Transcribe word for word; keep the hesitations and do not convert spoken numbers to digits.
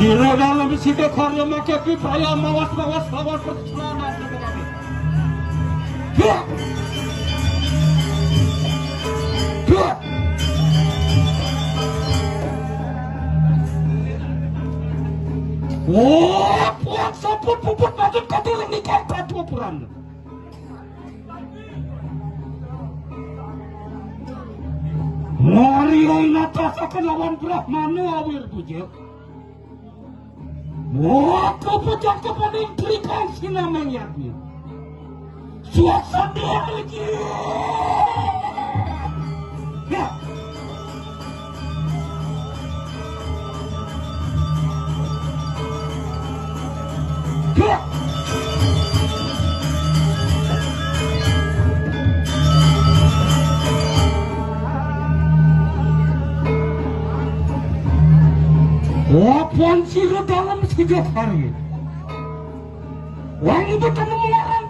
Ira dalem sida karya maka ki praya mawas-mawas lawan percelana. Hah! Hah! Wah, puang sampun puput patut katurun ikan batu puran. Mari oi natasaken lawan Brahmana awir puja. Maka pejangkepaning trikan sinamang yadnya. Suasana lagi. Ya. Ya. Lapan sira dalam sida hari. Wong itu temu melarang